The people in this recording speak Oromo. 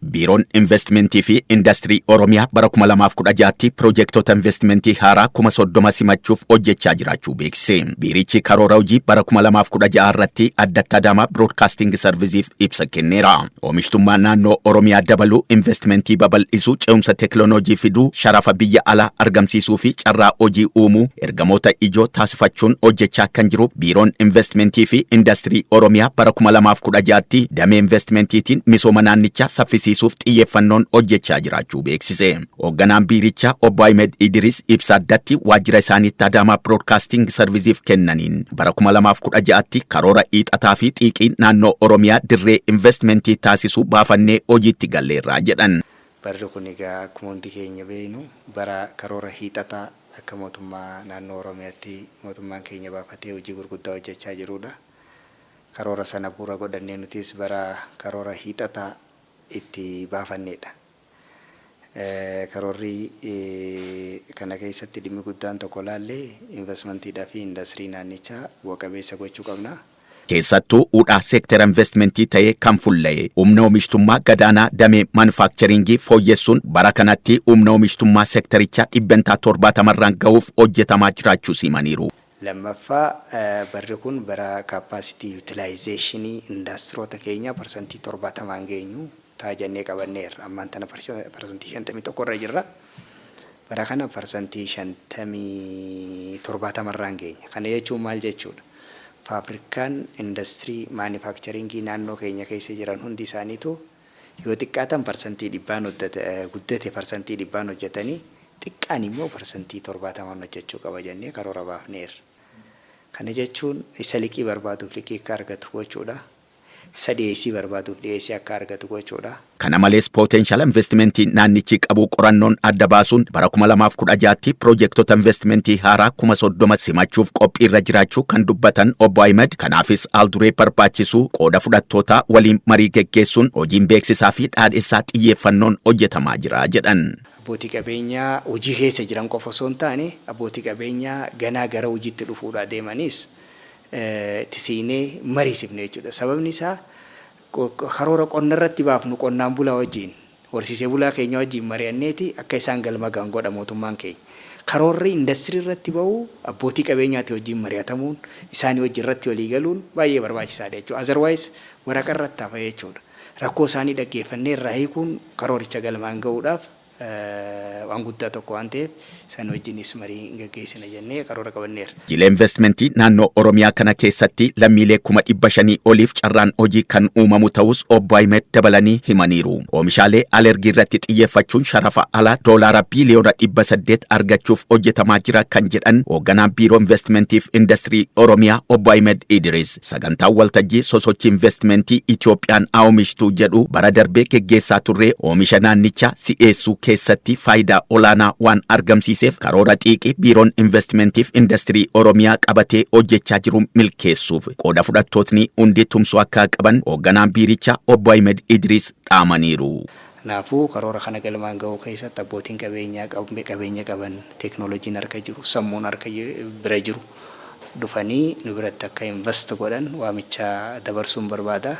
Biiroon Investimentii fi Indastirii Oromiyaa bara 2016tti piroojektota investimentii haaraa 30,000 simachuuf hojjechaa jiraachuu beeksise. Biirichi karoora hojii bara 2016 irratti addatti Adaamaa Biroodkaasting Sarviziif ibsa kenneera. Oomishtummaa naannoo Oromiyaa dabaluu, investimentii babal'isuu, ce'umsa teekinooloojii fiduu, sharafa biyya alaa argamsiisuu fi carraa hojii uumuu ergamoota ijoo taasifachuun hojjechaa kan jiru Biiroon Investimentii fi Indastirii Oromiyaa bara 2016tti damee investimentiitiin misooma naannichaa saffisiisuuf xiyyeeffannoon hojjechaa jiraachuu beeksise. Hoogganaan biirichaa Obbo Ahimed Idris ibsa addatti waajjira isaaniitti Adaamaa Biroodkaasting Sarviziif kennaniin bara 2016tti karoora hiixataa fi xiiqii naannoo Oromiyaa dirree investimentii taasisuu baafannee hojiitti galleerraa jedhan. Barri kun egaa akkuma hundi keenya beeknu bara karoora hiixataa akka mootummaa naannoo Oromiyaatti mootummaan keenya baafatee hojii gurguddaa hojjechaa jirudha. Karoora sana bu'uura godhannee nutis bara karoora hiixataa itti baafannedha. Karoorri kana keessatti dhimmi guddaan tokko laallee investmentiidhaa fi indastirii naannichaa bu'a qabeessa gochuu qabna. Keessattuu hudhaa seektara investimentii ta'ee kan fulla'e humna oomishtummaa gadaanaa damee manufaakcharingii fooyyessuun bara kanatti humna oomishtummaa seektarichaa 70%rraan gahuuf hojjetamaa jiraachuu himaniiru. Lammaffaa, barri kun bara capacity utilization indaastiroota keenyaa 70%n geenyu ta'a jennee qabanneerra. Ammaan tana 51% irra jirra. Bara kana 70%rraan geenya. Kana jechuun maal jechuudha? Faabirikaan indastirii maanifaakcharingii naannoo keenya keessa jiran hundi isaaniitu yoo xiqqaatan 100%n guddate 100%n hojjetanii, xiqqaan immoo 70%n hojjechuu qaba jennee karoora baafneerra. Kana jechuun isa liqii barbaaduuf liqii akka argatu gochuudha. Isa dhiyeessii barbaaduuf dhiyeessii akka argatu gochuudha. Kana malees pooteenshaala investimentii naannichi qabu qorannoon adda baasuun bara 2016tti piroojektota investimentii haaraa 30,000 simachuuf qophiirra jiraachuu kan dubbatan Obbo Ahimed, kanaafis haalduree barbaachisu qooda fudhattoota waliin marii geggeessuun hojiin beeksisaa fi dhaadhessaa xiyyeeffannoon hojjetamaa jira jedhan. Abbootii qabeenyaa hojii keessa jiran qofa osoo hin taane, abbootii qabeenyaa ganaa gara hojiitti dhufuudhaa deemanis itti siinee mariisifne jechuudha. Sababni isaa, karoora qonna irratti baafnu qonnaan bulaa wajjin, horsiisee bulaa keenya wajjin mari'anneeti akka isaan galma gahan godha mootummaan keenya. Karoorri indastirii irratti bahu abbootii qabeenyaati wajjin mari'atamuun, isaanii wajjin irratti walii galuun baay'ee barbaachisaadha jechuudha. Otherwise waraqa irratti hafa jechuudha. Rakkoo isaanii dhaggeeffannee irraa hiikuun karooricha galmaan gahuudhaaf waan guddaa tokko waan ta'eef, isaan wajjinis marii gaggeessina jennee karoora qabanneerra. Jilee investimentii naannoo Oromiyaa kana keessatti lammiilee 500,000 oliif carraan hojii kan uumamu ta'us Obbo Ahimed dabalanii himaniiru. Oomishaalee alergii irratti xiyyeeffachuun sharafa alaa doolaara biiliyoona 800 argachuuf hojjetamaa jira kan jedhan hoogganaan Biiroo Investimentii fi Indastirii Oromiyaa Obbo Ahimed Idris, sagantaan waltajjii sosochii investimentii Itoophiyaan haa oomishtuu jedhu bara darbee geggeessaa turre oomisha naannichaa si'eessuu keessatti faayidaa olaanaa waan argamsiiseef, karoora xiiqii Biiroon Investimentii fi Indastirii Oromiyaa qabatee hojjechaa jiru milkeessuuf qooda fudhattootni hundi tumsuu akka qaban hoogganaan biirichaa Obbo Ahimed Idris dhaamaniiru. Kanaafuu karoora kana galmaan gahuu keessatti abbootiin qabeenyaa qabeenya qaban, teeknooloojiin harka jiru, sammuun harka bira jiru dhufanii nu biratti akka invest godhan waamicha dabarsuun barbaada.